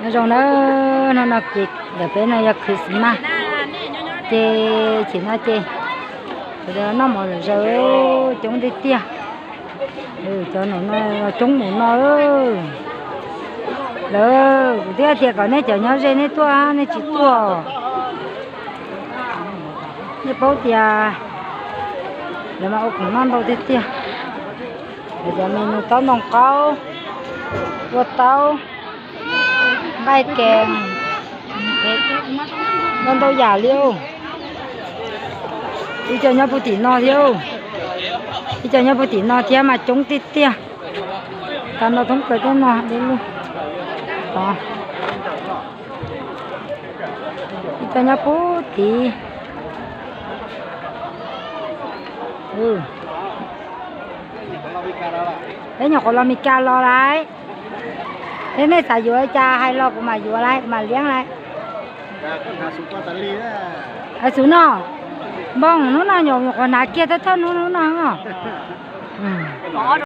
Nyob zoo na, hnub no ntawm peb no yog Christmas, ces chim no ces sawv daws noj mov zom zaws coob tiag tiag. Cov no coob mus no lawm. Kuv twb tias kom nej cov nyob ze nej tuaj nej tsis tuaj. Nej paub tias lawv mas ua khoom noj ntau tiag tiag. Lawv cov menu taub ntoo qaub, ua taub, nqaij kees, ntau ntau yam li. Ib co nyob puag tim no thiab, ib co nyob puag tim no thiab mas coob tiag tiag. Tag nrho thoob plaws tej no li lug. Ib co nyob puag tid. Peb nyuam qhuav los Mes Kas los lawm. Thiab nej xav yuav li cas hais los kuv mam yuav lawm, kuv mam liab lawm. Xus no, npoo hnub no nyuam qhuav hnav kiag thawj thawj hnub hnub no os.